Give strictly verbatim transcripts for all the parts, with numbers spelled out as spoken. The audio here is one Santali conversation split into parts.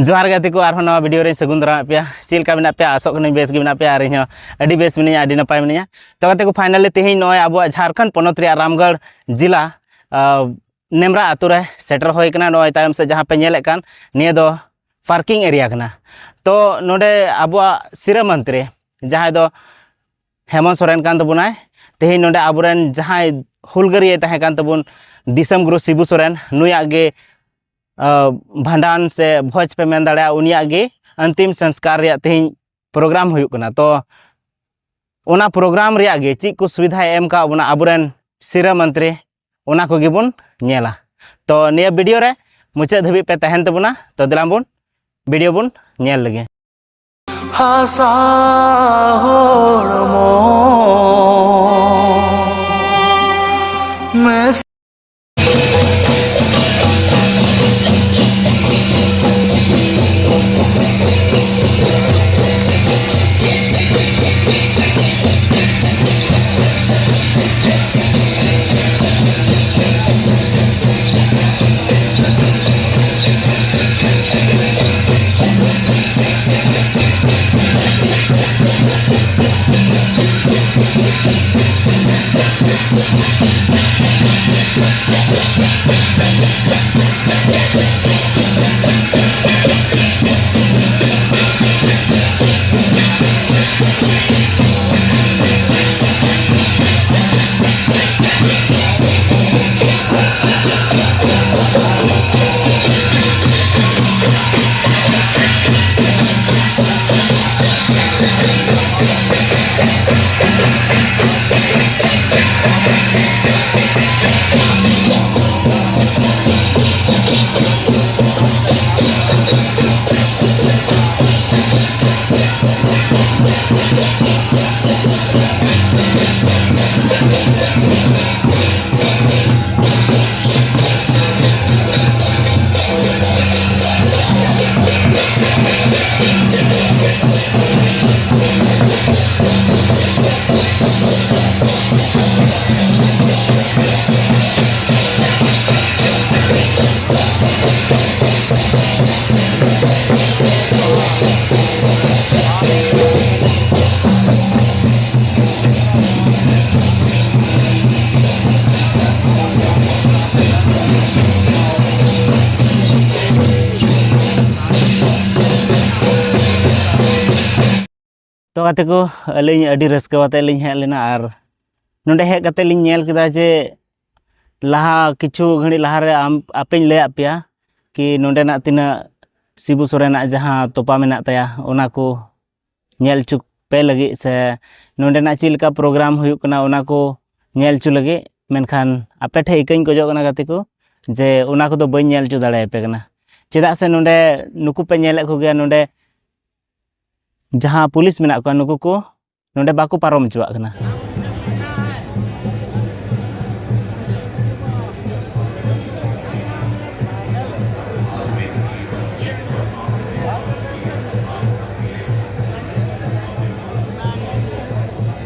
ᱡᱚᱦᱟᱨ ᱜᱟᱛᱮ ᱠᱚ, ᱟᱨᱦᱚᱸ ᱱᱟᱣᱟ video ᱨᱮᱧ ᱥᱟᱹᱜᱩᱱ ᱫᱟᱨᱟᱢᱮᱫ ᱯᱮᱭᱟ᱾ ᱪᱮᱫ ᱞᱮᱠᱟ ᱢᱮᱱᱟᱜ ᱯᱮᱭᱟ? ᱟᱥᱚᱜ ᱠᱟᱹᱱᱟᱹᱧ ᱵᱮᱥ ᱜᱮ ᱢᱮᱱᱟᱜ ᱯᱮᱭᱟ, ᱟᱨ ᱤᱧ ᱦᱚᱸ ᱟᱹᱰᱤ ᱵᱮᱥ ᱢᱤᱱᱟᱹᱧᱟ, ᱟᱹᱰᱤ ᱱᱟᱯᱟᱭ ᱢᱤᱱᱟᱹᱧᱟ᱾ ᱛᱚ ᱜᱟᱛᱮ ᱠᱚ, finally ᱛᱮᱦᱮᱧ ᱱᱚᱜᱼᱚᱭ ᱟᱵᱚᱣᱟᱜ ᱡᱷᱟᱲᱠᱷᱚᱸᱰ ᱯᱚᱱᱚᱛ ᱨᱮᱭᱟᱜ ᱨᱟᱢᱜᱚᱲ ᱡᱮᱞᱟ, ᱟᱸ, ᱱᱮᱢᱨᱟ ᱟᱛᱳ ᱨᱮ ᱥᱮᱴᱮᱨ ᱦᱩᱭ ᱠᱟᱱᱟ᱾ ᱱᱚᱜᱼᱚᱭ ᱛᱟᱭᱚᱢ ᱥᱮᱫ ᱡᱟᱦᱟᱸ ᱯᱮ ᱧᱮᱞᱮᱫ ᱠᱟᱱ, ᱱᱤᱭᱟᱹ ᱫᱚ parking area ᱠᱟᱱᱟ᱾ ᱛᱚ ᱱᱚᱰᱮ ᱟᱵᱚᱣᱟᱜ ᱥᱤᱨᱟᱹ ᱢᱚᱱᱛᱨᱤ, ᱡᱟᱦᱟᱸᱭ ᱫᱚ ᱦᱮᱢᱚᱱᱛ ᱥᱚᱨᱮᱱ ᱠᱟᱱ ᱛᱟᱵᱚᱱᱟᱭ, ᱛᱮᱦᱮᱧ ᱱᱚᱰᱮ ᱟᱵᱚᱨᱮᱱ ᱡᱟᱦᱟᱸᱭ ᱦᱩᱞᱜᱟᱹᱨᱤᱭᱟᱹᱭ ᱛᱟᱦᱮᱸ ᱠᱟᱱ ᱛᱟᱵᱚᱱ, ᱫᱤᱥᱚᱢ ᱜᱩᱨᱩ ᱥᱤᱵᱩ ᱥᱚᱨᱮᱱ, ᱱᱩᱭᱟᱜ ᱜᱮ, ᱟᱸ, ᱵᱷᱟᱸᱰᱟᱱ ᱥᱮ ᱵᱷᱚᱡᱽ ᱯᱮ ᱢᱮᱱ ᱫᱟᱲᱮᱭᱟᱜᱼᱟ, ᱩᱱᱤᱭᱟᱜ ᱜᱮ ᱟᱱᱛᱤᱢ ᱥᱚᱝᱥᱠᱟᱨ ᱨᱮᱭᱟᱜ ᱛᱮᱦᱮᱧ program ᱦᱩᱭᱩᱜ ᱠᱟᱱᱟ᱾ ᱛᱚ ᱚᱱᱟ program ᱨᱮᱭᱟᱜ ᱜᱮ ᱪᱮᱫ ᱠᱚ ᱥᱩᱵᱤᱫᱷᱟᱭ ᱮᱢ ᱠᱟᱜ ᱵᱚᱱᱟ ᱟᱵᱚᱨᱮᱱ ᱥᱤᱨᱟᱹ ᱢᱚᱱᱛᱨᱤ, ᱚᱱᱟ ᱠᱚᱜᱮ ᱵᱚᱱ ᱧᱮᱞᱟ᱾ ᱛᱚ ᱱᱤᱭᱟᱹ video ᱨᱮ ᱢᱩᱪᱟᱹᱫ ᱫᱷᱟᱹᱵᱤᱡ ᱯᱮ ᱛᱟᱦᱮᱱ ᱛᱟᱵᱚᱱᱟ᱾ ᱛᱚ ᱫᱮᱞᱟ ᱵᱚᱱ video ᱵᱚᱱ ᱧᱮᱞ ᱞᱮᱜᱮ᱾ ᱦᱟᱥᱟ ᱦᱚᱲᱢᱚ ᱢᱮᱥᱟ᱾ ᱛᱚ ᱜᱟᱛᱮ ᱠᱚ, ᱟᱹᱞᱤᱧ ᱟᱹᱰᱤ ᱨᱟᱹᱥᱠᱟᱹ ᱟᱛᱮ ᱞᱤᱧ ᱦᱮᱡ ᱞᱮᱱᱟ᱾ ᱟᱨ ᱱᱚᱰᱮ ᱦᱮᱡ ᱠᱟᱛᱮ ᱞᱤᱧ ᱧᱮᱞ ᱠᱮᱫᱟ ᱡᱮ ᱞᱟᱦᱟ ᱠᱤᱪᱷᱩ ᱜᱷᱟᱹᱲᱤᱡ ᱞᱟᱦᱟᱨᱮ ᱟᱢ ᱟᱯᱮᱧ ᱞᱟᱹᱭᱟᱫ ᱯᱮᱭᱟ ᱠᱤ ᱱᱚᱰᱮᱱᱟᱜ ᱛᱤᱱᱟᱹᱜ ᱥᱤᱵᱩ ᱥᱚᱨᱮᱱᱟᱜ ᱡᱟᱦᱟᱸ ᱛᱚᱯᱟ ᱢᱮᱱᱟᱜ ᱛᱟᱭᱟ, ᱚᱱᱟ ᱠᱚ ᱧᱮᱞ ᱦᱚᱪᱚ ᱯᱮ ᱞᱟᱹᱜᱤᱫ ᱥᱮ ᱱᱚᱰᱮᱱᱟᱜ ᱪᱮᱫ ᱞᱮᱠᱟ ᱯᱨᱳᱜᱨᱟᱢ ᱦᱩᱭᱩᱜ ᱠᱟᱱᱟ, ᱚᱱᱟ ᱠᱚ ᱧᱮᱞ ᱦᱚᱪᱚ ᱞᱟᱹᱜᱤᱫ᱾ ᱢᱮᱱᱠᱷᱟᱱ ᱟᱯᱮ ᱴᱷᱮᱱ ᱤᱠᱟᱹᱧ ᱠᱷᱚᱡᱚᱜ ᱠᱟᱱᱟ ᱜᱟᱛᱮ ᱠᱚ, ᱡᱮ ᱚᱱᱟ ᱠᱚᱫᱚ ᱵᱟᱹᱧ ᱧᱮᱞ ᱦᱚᱪᱚ ᱫᱟᱲᱮᱭᱟᱯᱮ ᱠᱟᱱᱟ᱾ ᱪᱮᱫᱟᱜ ᱥᱮ ᱱᱚᱰᱮ ᱱᱩᱠᱩ ᱯᱮ ᱧᱮᱞᱮᱫ ᱠᱚᱜᱮᱭᱟ, ᱱᱚᱰᱮ ᱡᱟᱦᱟᱸ ᱯᱩᱞᱤᱥ ᱢᱮᱱᱟᱜ ᱠᱚᱣᱟ, ᱱᱩᱠᱩ ᱠᱚ ᱱᱚᱰᱮ ᱵᱟᱠᱚ ᱯᱟᱨᱚᱢ ᱦᱚᱪᱚᱣᱟᱜ ᱠᱟᱱᱟ᱾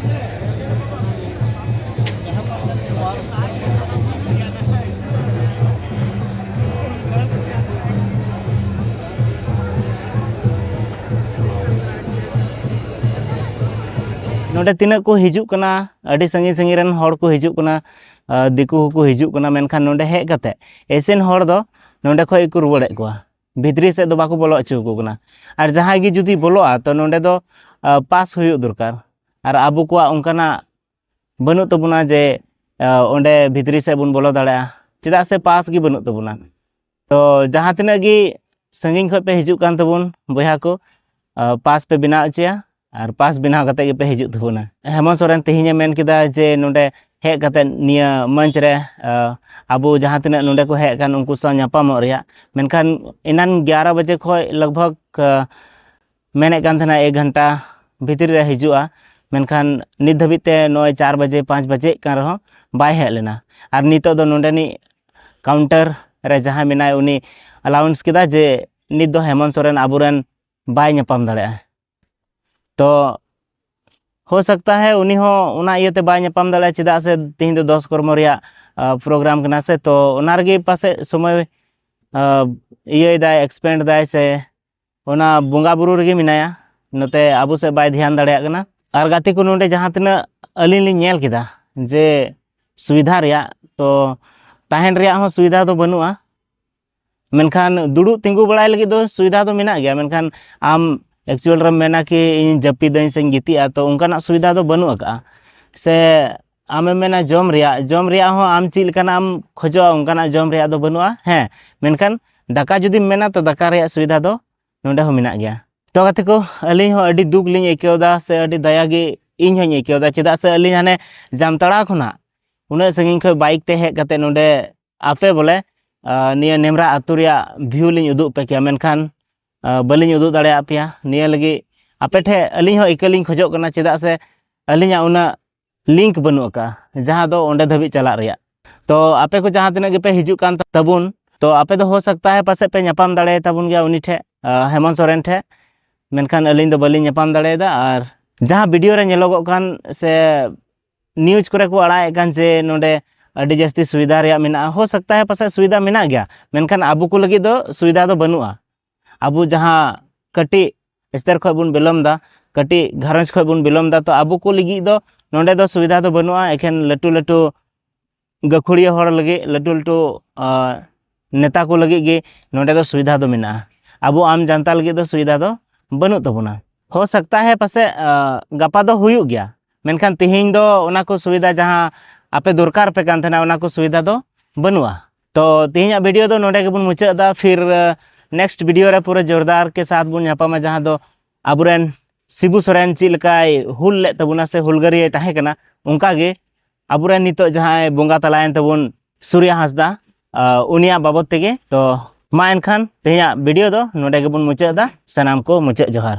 ᱱᱚᱰᱮ ᱛᱤᱱᱟᱹᱜ ᱠᱚ ᱦᱤᱡᱩᱜ ᱠᱟᱱᱟ, ᱟᱹᱰᱤ ᱥᱟᱺᱜᱤᱧ ᱥᱟᱺᱜᱤᱧ ᱨᱮᱱ ᱦᱚᱲ ᱠᱚ ᱦᱤᱡᱩᱜ ᱠᱟᱱᱟ, ᱟᱨ ᱫᱤᱠᱩ ᱦᱚᱸᱠᱚ ᱦᱤᱡᱩᱜ ᱠᱟᱱᱟ, ᱢᱮᱱᱠᱷᱟᱱ ᱱᱚᱰᱮ ᱦᱮᱡ ᱠᱟᱛᱮ ᱮᱥᱮᱱ ᱦᱚᱲ ᱫᱚ ᱱᱚᱰᱮ ᱠᱷᱚᱡ ᱜᱮᱠᱚ ᱨᱩᱣᱟᱹᱲᱮᱫ ᱠᱚᱣᱟ, ᱵᱷᱤᱛᱨᱤ ᱥᱮᱫ ᱫᱚ ᱵᱟᱠᱚ ᱵᱚᱞᱚ ᱦᱚᱪᱚ ᱟᱠᱚ ᱠᱟᱱᱟ᱾ ᱟᱨ ᱡᱟᱦᱟᱸᱭ ᱜᱮ ᱡᱩᱫᱤ ᱵᱚᱞᱚᱜᱼᱟ, ᱛᱚ ᱱᱚᱰᱮ ᱫᱚ, ᱟ, ᱯᱟᱥ ᱦᱩᱭᱩᱜ ᱫᱚᱨᱠᱟᱨ᱾ ᱟᱨ ᱟᱵᱚ ᱠᱚᱣᱟᱜ ᱚᱱᱠᱟᱱᱟᱜ ᱵᱟᱹᱱᱩᱜ ᱛᱟᱵᱚᱱᱟ ᱡᱮ, ᱟ, ᱚᱸᱰᱮ ᱵᱷᱤᱛᱨᱤ ᱥᱮᱫ ᱵᱚᱱ ᱵᱚᱞᱚ ᱫᱟᱲᱮᱭᱟᱜᱼᱟ, ᱪᱮᱫᱟᱜ ᱥᱮ ᱯᱟᱥ ᱜᱮ ᱵᱟᱹᱱᱩᱜ ᱛᱟᱵᱚᱱᱟ᱾ ᱛᱚ ᱡᱟᱦᱟᱸ ᱛᱤᱱᱟᱹᱜ ᱜᱮ ᱥᱟᱺᱜᱤᱧ ᱠᱷᱚᱡ ᱯᱮ ᱦᱤᱡᱩᱜ ᱠᱟᱱ ᱛᱟᱵᱚᱱ ᱵᱚᱭᱦᱟ ᱠᱚ, ᱟ, ᱯᱟᱥ ᱯᱮ ᱵᱮᱱᱟᱣ ᱦᱚᱪᱚᱭᱟ᱾ ᱟᱨ ᱯᱟᱥ ᱵᱮᱱᱟᱣ ᱠᱟᱛᱮ ᱜᱮᱯᱮ ᱦᱤᱡᱩᱜ ᱛᱟᱵᱚᱱᱟ᱾ ᱦᱮᱢᱚᱱᱛ ᱥᱚᱨᱮᱱ ᱛᱮᱦᱮᱧᱮ ᱢᱮᱱ ᱠᱮᱫᱟ ᱡᱮ ᱱᱚᱰᱮ ᱦᱮᱡ ᱠᱟᱛᱮ ᱱᱤᱭᱟᱹ ᱢᱚᱧᱪ ᱨᱮ, ᱟ, ᱟᱵᱚ ᱡᱟᱦᱟᱸ ᱛᱤᱱᱟᱹᱜ ᱱᱚᱰᱮ ᱠᱚ ᱦᱮᱡ ᱟᱠᱟᱱ ᱩᱱᱠᱩ ᱥᱟᱶ ᱧᱟᱯᱟᱢᱚᱜ ᱨᱮᱭᱟᱜ, ᱢᱮᱱᱠᱷᱟᱱ ᱮᱱᱟᱱ ᱜᱭᱟᱨᱟ ᱵᱟᱡᱮ ᱠᱷᱚᱡ ᱞᱟᱜᱽᱵᱷᱟᱜᱽ, ᱟ, ᱢᱮᱱᱮᱫ ᱠᱟᱱ ᱛᱟᱦᱮᱱᱟ ᱮᱠ ᱜᱷᱚᱱᱴᱟ ᱵᱷᱤᱛᱨᱤ ᱨᱮ ᱦᱤᱡᱩᱜᱼᱟ, ᱢᱮᱱᱠᱷᱟᱱ ᱱᱤᱛ ᱫᱷᱟᱹᱵᱤᱡ ᱛᱮ ᱱᱚᱜᱼᱚᱭ ᱪᱟᱨ ᱵᱟᱡᱮ, ᱯᱟᱸᱪ ᱵᱟᱡᱮᱜ ᱠᱟᱱ ᱨᱮᱦᱚᱸ ᱵᱟᱭ ᱦᱮᱡ ᱞᱮᱱᱟ᱾ ᱟᱨ ᱱᱤᱛᱚᱜ ᱫᱚ ᱱᱚᱰᱮᱱᱤᱡ ᱠᱟᱣᱩᱱᱴᱟᱨ ᱨᱮ ᱡᱟᱦᱟᱸᱭ ᱢᱮᱱᱟᱭ, ᱩᱱᱤ ᱟᱞᱟᱣᱩᱱᱥ ᱠᱮᱫᱟ ᱡᱮ ᱱᱤᱛ ᱫᱚ ᱦᱮᱢᱚᱱᱛ ᱥᱚᱨᱮᱱ ᱟᱵᱚᱨᱮᱱ ᱵᱟᱭ ᱧᱟᱯᱟᱢ ᱫᱟᱲᱮᱭᱟᱜᱼᱟ᱾ ᱛᱚ ᱦᱳ ᱥᱟᱠᱛᱟ ᱦᱮ ᱩᱱᱤ ᱦᱚᱸ ᱚᱱᱟ ᱤᱭᱟᱹᱛᱮ ᱵᱟᱭ ᱧᱟᱯᱟᱢ ᱫᱟᱲᱮᱭᱟᱜᱼᱟ, ᱪᱮᱫᱟᱜ ᱥᱮ ᱛᱮᱦᱮᱧ ᱫᱚ ᱫᱚᱥ ᱠᱚᱨᱢᱚ ᱨᱮᱭᱟᱜ, ᱟ, ᱯᱨᱳᱜᱨᱟᱢ ᱠᱟᱱᱟ ᱥᱮ, ᱛᱚ ᱚᱱᱟ ᱨᱮᱜᱮ ᱯᱟᱥᱮᱡ ᱥᱚᱢᱚᱭ, ᱟ, ᱤᱭᱟᱹᱭ ᱫᱟᱭ, ᱮᱠᱥᱯᱮᱱᱰ ᱫᱟᱭ ᱥᱮ ᱚᱱᱟ ᱵᱚᱸᱜᱟ ᱵᱩᱨᱩ ᱨᱮᱜᱮ ᱢᱮᱱᱟᱭᱟ, ᱱᱚᱛᱮ ᱟᱵᱚ ᱥᱮᱫ ᱵᱟᱭ ᱫᱷᱮᱭᱟᱱ ᱫᱟᱲᱮᱭᱟᱜ ᱠᱟᱱᱟ᱾ ᱟᱨ ᱜᱟᱛᱮ ᱠᱚ, ᱱᱚᱰᱮ ᱡᱟᱦᱟᱸ ᱛᱤᱱᱟᱹᱜ ᱟᱹᱞᱤᱧ ᱞᱤᱧ ᱧᱮᱞ ᱠᱮᱫᱟ ᱡᱮ ᱥᱩᱵᱤᱫᱷᱟ ᱨᱮᱭᱟᱜ, ᱛᱚ ᱛᱟᱦᱮᱱ ᱨᱮᱭᱟᱜ ᱦᱚᱸ ᱥᱩᱵᱤᱫᱷᱟ ᱫᱚ ᱵᱟᱹᱱᱩᱜᱼᱟ, ᱢᱮᱱᱠᱷᱟᱱ ᱫᱩᱲᱩᱵ ᱛᱤᱸᱜᱩ ᱵᱟᱲᱟᱭ ᱞᱟᱹᱜᱤᱫ ᱫᱚ ᱥᱩᱵᱤᱫᱷᱟ ᱫᱚ ᱢᱮᱱᱟᱜ ᱜᱮᱭᱟ, ᱢᱮᱱᱠᱷᱟᱱ ᱟᱢ ᱮᱠᱪᱩᱭᱮᱞ ᱨᱮᱢ ᱢᱮᱱᱟ ᱠᱤ ᱤᱧ ᱡᱟᱹᱯᱤᱫᱟᱹᱧ ᱥᱮᱧ ᱜᱤᱛᱤᱡᱼᱟ, ᱛᱚ ᱚᱱᱠᱟᱱᱟᱜ ᱥᱩᱵᱤᱫᱷᱟ ᱫᱚ ᱵᱟᱹᱱᱩᱜ ᱟᱠᱟᱫᱼᱟ᱾ ᱥᱮ ᱟᱢᱮᱢ ᱢᱮᱱᱟ ᱡᱚᱢ ᱨᱮᱭᱟᱜ, ᱡᱚᱢ ᱨᱮᱭᱟᱜ ᱦᱚᱸ ᱟᱢ ᱪᱮᱫ ᱞᱮᱠᱟᱱᱟᱜ ᱮᱢ ᱠᱷᱚᱡᱚᱜᱼᱟ, ᱚᱱᱠᱟᱱᱟᱜ ᱡᱚᱢ ᱨᱮᱭᱟᱜ ᱫᱚ ᱵᱟᱹᱱᱩᱜᱼᱟ᱾ ᱦᱮᱸ, ᱢᱮᱱᱠᱷᱟᱱ ᱫᱟᱠᱟ ᱡᱩᱫᱤᱢ ᱢᱮᱱᱟ, ᱛᱚ ᱫᱟᱠᱟ ᱨᱮᱭᱟᱜ ᱥᱩᱵᱤᱫᱷᱟ ᱫᱚ ᱱᱚᱰᱮ ᱦᱚᱸ ᱢᱮᱱᱟᱜ ᱜᱮᱭᱟ᱾ ᱛᱚ ᱜᱟᱛᱮ ᱠᱚ, ᱟᱹᱞᱤᱧ ᱦᱚᱸ ᱟᱹᱰᱤ ᱫᱩᱠ ᱞᱤᱧ ᱟᱹᱭᱠᱟᱹᱣ ᱮᱫᱟ, ᱥᱮ ᱟᱹᱰᱤ ᱫᱟᱭᱟ ᱜᱮ ᱤᱧ ᱦᱚᱸᱧ ᱟᱹᱭᱠᱟᱹᱣ ᱮᱫᱟ, ᱪᱮᱫᱟᱜ ᱥᱮ ᱟᱹᱞᱤᱧ ᱦᱟᱱᱮ ᱡᱟᱢᱛᱟᱲᱟ ᱠᱷᱚᱱᱟᱜ ᱩᱱᱟᱹᱜ ᱥᱟᱺᱜᱤᱧ ᱠᱷᱚᱱ ᱵᱟᱭᱤᱠ ᱛᱮ ᱦᱮᱡ ᱠᱟᱛᱮ ᱱᱚᱰᱮ ᱟᱯᱮ ᱵᱚᱞᱮ, ᱟᱸ, ᱱᱤᱭᱟᱹ ᱱᱮᱢᱨᱟ ᱟᱹᱛᱩ ᱨᱮᱭᱟᱜ ᱵᱷᱤᱭᱩ ᱞᱤᱧ ᱩᱫᱩᱜ ᱯᱮ ᱠᱮᱭᱟ, ᱢᱮᱱᱠᱷᱟᱱ, ᱟᱸ, ᱵᱟᱹᱞᱤᱧ ᱩᱫᱩᱜ ᱫᱟᱲᱮᱭᱟᱜ ᱯᱮᱭᱟ᱾ ᱱᱤᱭᱟᱹ ᱞᱟᱹᱜᱤᱫ ᱟᱯᱮ ᱴᱷᱮᱱ ᱟᱹᱞᱤᱧ ᱦᱚᱸ ᱤᱠᱟᱹ ᱞᱤᱧ ᱠᱷᱚᱡᱚᱜ ᱠᱟᱱᱟ, ᱪᱮᱫᱟᱜ ᱥᱮ ᱟᱹᱞᱤᱧᱟᱜ ᱩᱱᱟᱹᱜ ᱞᱤᱝᱠ ᱵᱟᱹᱱᱩᱜ ᱟᱠᱟᱫᱼᱟ ᱡᱟᱦᱟᱸ ᱫᱚ ᱚᱸᱰᱮ ᱫᱷᱟᱹᱵᱤᱡ ᱪᱟᱞᱟᱜ ᱨᱮᱭᱟᱜ᱾ ᱛᱚ ᱟᱯᱮ ᱠᱚ ᱡᱟᱦᱟᱸ ᱛᱤᱱᱟᱹᱜ ᱜᱮᱯᱮ ᱦᱤᱡᱩᱜ ᱠᱟᱱ ᱛᱟᱵᱚᱱ, ᱛᱚ ᱟᱯᱮ ᱫᱚ ᱦᱳ ᱥᱟᱠᱛᱟ ᱦᱮ ᱯᱟᱥᱮᱡ ᱯᱮ ᱧᱟᱯᱟᱢ ᱫᱟᱲᱮᱭᱟᱛᱟᱵᱚᱱ ᱜᱮᱭᱟ ᱩᱱᱤ ᱴᱷᱮᱱ, ᱟᱸ, ᱦᱮᱢᱚᱱᱛ ᱥᱚᱨᱮᱱ ᱴᱷᱮᱱ, ᱢᱮᱱᱠᱷᱟᱱ ᱟᱹᱞᱤᱧ ᱫᱚ ᱵᱟᱹᱞᱤᱧ ᱧᱟᱯᱟᱢ ᱫᱟᱲᱮᱭᱟᱫᱟ᱾ ᱟᱨ ᱡᱟᱦᱟᱸ ᱵᱷᱤᱰᱤᱭᱳ ᱨᱮ ᱧᱮᱞᱚᱜᱚᱜ ᱠᱟᱱ ᱥᱮ ᱱᱤᱭᱩᱡᱽ ᱠᱚᱨᱮ ᱠᱚ ᱟᱲᱟᱜ ᱮᱫ ᱠᱟᱱ ᱡᱮ ᱱᱚᱰᱮ ᱟᱹᱰᱤ ᱡᱟᱹᱥᱛᱤ ᱥᱩᱵᱤᱫᱷᱟ ᱨᱮᱭᱟᱜ ᱢᱮᱱᱟᱜᱼᱟ, ᱦᱳ ᱥᱟᱠᱛᱟ ᱦᱮ ᱯᱟᱥᱮᱡ ᱥᱩᱵᱤᱫᱷᱟ ᱢᱮᱱᱟᱜ ᱜᱮᱭᱟ, ᱢᱮᱱᱠᱷᱟᱱ ᱟᱵᱚ ᱠᱚ ᱞᱟᱹᱜᱤᱫ ᱫᱚ ᱥᱩᱵᱤᱫᱷᱟ ᱫᱚ ᱵᱟᱹᱱᱩᱜᱼᱟ᱾ ᱟᱵᱚ ᱡᱟᱦᱟᱸ ᱠᱟᱹᱴᱤᱡ ᱥᱛᱚᱨ ᱠᱷᱚᱱ ᱵᱚᱱ belong ᱮᱫᱟ, ᱠᱟᱹᱴᱤᱡ ᱜᱷᱟᱨᱚᱸᱡᱽ ᱠᱷᱚᱱ ᱵᱚᱱ belong ᱮᱫᱟ, ᱛᱚ ᱟᱵᱚ ᱠᱚ ᱞᱟᱹᱜᱤᱫ ᱫᱚ ᱱᱚᱰᱮ ᱫᱚ ᱥᱩᱵᱤᱫᱷᱟ ᱫᱚ ᱵᱟᱹᱱᱩᱜᱼᱟ᱾ ᱮᱠᱷᱮᱱ ᱞᱟᱹᱴᱩ ᱞᱟᱹᱴᱩ ᱜᱟᱹᱠᱷᱩᱲᱤᱭᱟᱹ ᱦᱚᱲ ᱞᱟᱹᱜᱤᱫ, ᱞᱟᱹᱴᱩ ᱞᱟᱹᱴᱩ, ᱟᱸ, ᱱᱮᱛᱟ ᱠᱚ ᱞᱟᱹᱜᱤᱫ ᱜᱮ ᱱᱚᱰᱮ ᱫᱚ ᱥᱩᱵᱤᱫᱷᱟ ᱫᱚ ᱢᱮᱱᱟᱜᱼᱟ᱾ ᱟᱵᱚ ᱟᱢ ᱡᱟᱱᱛᱟ ᱞᱟᱹᱜᱤᱫ ᱫᱚ ᱥᱩᱵᱤᱫᱷᱟ ᱫᱚ ᱵᱟᱹᱱᱩᱜ ᱛᱟᱵᱚᱱᱟ᱾ ᱦᱳ ᱥᱟᱠᱛᱟ ᱦᱮ ᱯᱟᱥᱮᱡ, ᱟᱸ, ᱜᱟᱯᱟ ᱫᱚ ᱦᱩᱭᱩᱜ ᱜᱮᱭᱟ, ᱢᱮᱱᱠᱷᱟᱱ ᱛᱮᱦᱮᱧ ᱫᱚ ᱚᱱᱟ ᱠᱚ ᱥᱩᱵᱤᱫᱷᱟ ᱡᱟᱦᱟᱸ ᱟᱯᱮ ᱫᱚᱨᱠᱟᱨ ᱯᱮ ᱠᱟᱱ ᱛᱟᱦᱮᱱᱟ, ᱚᱱᱟ ᱠᱚ ᱥᱩᱵᱤᱫᱷᱟ ᱫᱚ ᱵᱟᱹᱱᱩᱜᱼᱟ᱾ ᱛᱚ ᱛᱮᱦᱮᱧᱟᱜ ᱵᱷᱤᱰᱤᱭᱳ ᱫᱚ ᱱᱚᱰᱮ ᱜᱮᱵᱚᱱ ᱢᱩᱪᱟᱹᱫ ᱮᱫᱟ᱾ ᱯᱷᱤᱨ, ᱟᱸ, ᱱᱮᱠᱥᱴ ᱵᱷᱤᱰᱤᱭᱳ ᱨᱮ ᱯᱩᱨᱟᱹ ᱡᱳᱨᱫᱟᱨ ᱠᱮ ᱥᱟᱛᱷ ᱵᱚᱱ ᱧᱟᱯᱟᱢᱟ, ᱡᱟᱦᱟᱸ ᱫᱚ ᱟᱵᱚᱨᱮᱱ ᱥᱤᱵᱩ ᱥᱚᱨᱮᱱ ᱪᱮᱫ ᱞᱮᱠᱟᱭ ᱦᱩᱞ ᱞᱮᱫ ᱛᱟᱵᱚᱱᱟ ᱥᱮ ᱦᱩᱞᱜᱟᱹᱨᱤᱭᱟᱹᱭ ᱛᱟᱦᱮᱸ ᱠᱟᱱᱟ, ᱚᱱᱠᱟ ᱜᱮ ᱟᱵᱚᱨᱮᱱ ᱱᱤᱛᱚᱜ ᱡᱟᱦᱟᱸᱭ ᱵᱚᱸᱜᱟ ᱛᱟᱞᱟᱭᱮᱱ ᱛᱟᱵᱚᱱ ᱥᱩᱨᱭᱟ ᱦᱟᱸᱥᱫᱟ, ᱟᱸ, ᱩᱱᱤᱭᱟᱜ ᱵᱟᱵᱚᱫ ᱛᱮᱜᱮ᱾ ᱛᱚ ᱢᱟ ᱮᱱᱠᱷᱟᱱ ᱛᱮᱦᱮᱧᱟᱜ ᱵᱷᱤᱰᱤᱭᱳ ᱫᱚ ᱱᱚᱰᱮ ᱜᱮᱵᱚᱱ ᱢᱩᱪᱟᱹᱫ ᱮᱫᱟ᱾ ᱥᱟᱱᱟᱢ ᱠᱚ ᱢᱩᱪᱟᱹᱫ ᱡᱚᱦᱟᱨ᱾